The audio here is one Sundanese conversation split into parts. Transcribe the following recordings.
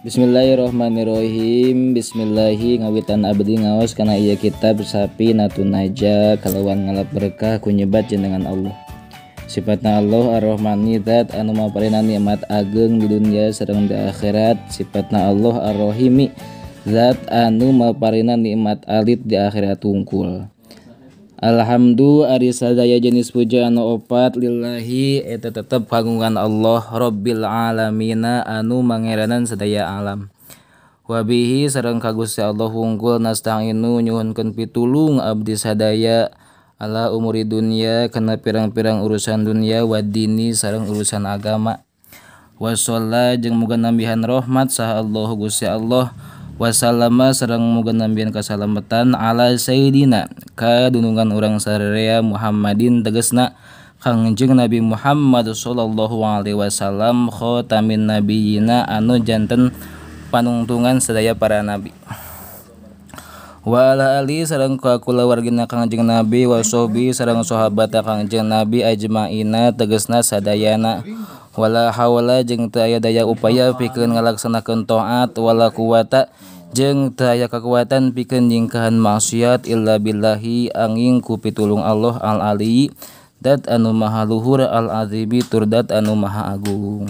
Bismillahirrahmanirrahim. Bismillahi ngawitan abdi ngaos kana ieu kitab Safinatun Najah kalawan ngalap berkah ku nyebat jenengan Allah. Sifatna Allah Ar-Rahmani zat anu maparina nikmat ageng di dunia sareng di akhirat. Sifatna Allah Ar-Rahimi zat anu maparina nikmat alit di akhirat tungkul. Alhamdu ari sadaya jenis puja anu opat lillahi eta tetep kagungan Allah Rabbil alamina anu mangeranan sadaya alam. Wabihi sareng ka Gusti Allah wungkul nasta'inu nyuhunkeun pitulung abdi sadaya ala umuri dunya kana pirang-pirang urusan dunya wadini sareng urusan agama. Wasalla jeung muga nambihan rahmat saha Allah Gusti Allah. Wasallama sareng muga nambihan kasalamatan ala sayyidina kadunungan urang sararea Muhammadin tegesna Kangjeng Nabi Muhammad sallallahu alaihi wasallam khatamin nabiyina anu janten panungtungan sadaya para nabi. Wa ala ali sareng ka kulawargina Kangjeng Nabi wa sahbi sareng sahabat Kangjeng Nabi ajmaina tegesna sadayana. Wala haula jeung teu aya daya upaya pikeun ngalaksanakeun taat wala quwata jeung teu aya kakuatan pikeun nyingkahan maksiat illa billahi angin ku pitulung Allah al ali dat anu maha luhur al azimi tur dat anu maha agung.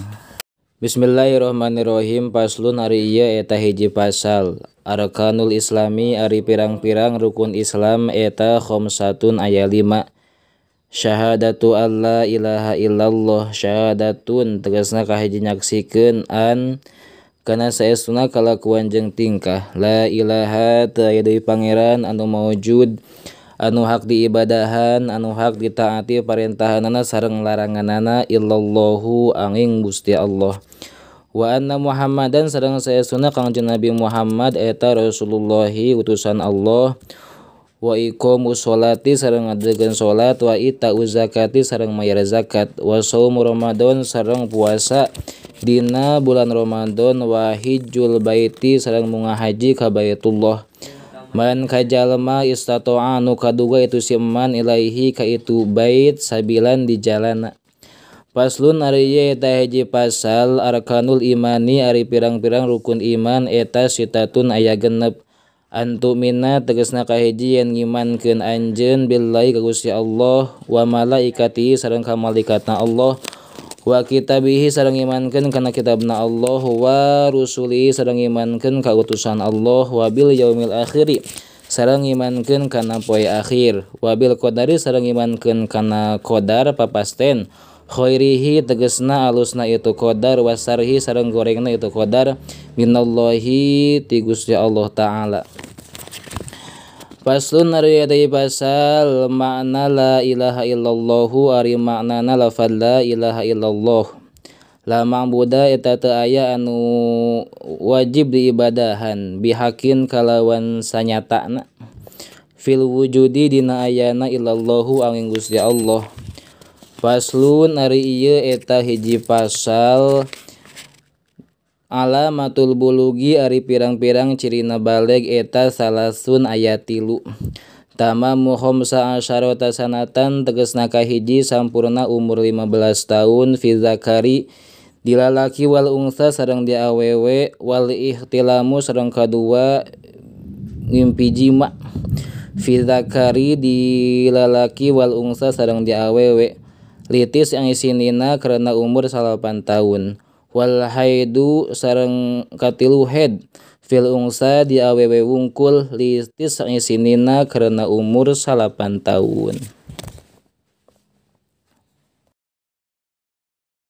Bismillahirrahmanirrahim. Paslon ari ieu eta hiji pasal Arkanul Islami ari pirang-pirang rukun Islam eta khamsatun aya 5. Syahadatu alla ilaha illallah syahadatun tegasna kahiji nyaksikeun an kana saestuna kalakuan jeung tingkah la ilaha teu aya deui pangeran anu maujud anu hak diibadahan anu hak ditaati parentahanana sareng laranganana illallahu angin Gusti Allah. Wa anna Muhammadan sareng saestuna Kangjeng Nabi Muhammad eta Rasulullahi utusan Allah. Wa iqamus sholati sareng ngadegeun salat wa ita'uz zakati sareng mayar zakat wa saumu Ramadan sareng puasa dina bulan Ramadan wa hijjul baiti sareng munga haji ka Baitullah. Man kajalma istata'a anu kaduga itu si man ilaihi ka itu bait sabilan di jalana. Paslon ari ieu eta hiji pasal arkanul imani ari pirang-pirang rukun iman eta sitatun aya 6. Antumina tegesna kahiji yen ngimankeun anjeun billahi ka Gusti Allah wa malaikatihi sareng ka malaikatna Allah wa kitabihi sareng ngimankeun kana kitabna Allah wa rusulihi sareng ngimankeun ka utusan Allah wa bil yaumil akhiri sareng ngimankeun kana poe akhir wa bil qadari sareng ngimankeun kana qadar papasten khairihi tegesna alusna itu qadar wa sarhi sareng gorengna itu qadar minallahi ti Gusti Allah taala. Paslon ari eta pasal makna la ilaha illallahu ari maknana lafaz la ilaha illallah. La ma'buda eta teu aya anu wajib diibadahan bihakin kalawan sanyatana fil wujudi dina ayana illallahu angin Gusti Allah. Paslon ari ieu eta hiji pasal alamatul bulugi ari pirang-pirang cirina baleg eta salasun aya 3. Tamamu khamsa asyarata sanatan tegesna kahiji sampurna umur 15 tahun fi zakari dilalaki wal unsa sareng di awewe wal ihtilamu sareng kadua ngimpi jima fi zakari dilalaki wal unsa sareng di awewe litis yang isinina karena umur 8 tahun wal haidu sareng katilu head fil ungsa di awewe wungkul litis yang isinina karena umur 8 tahun.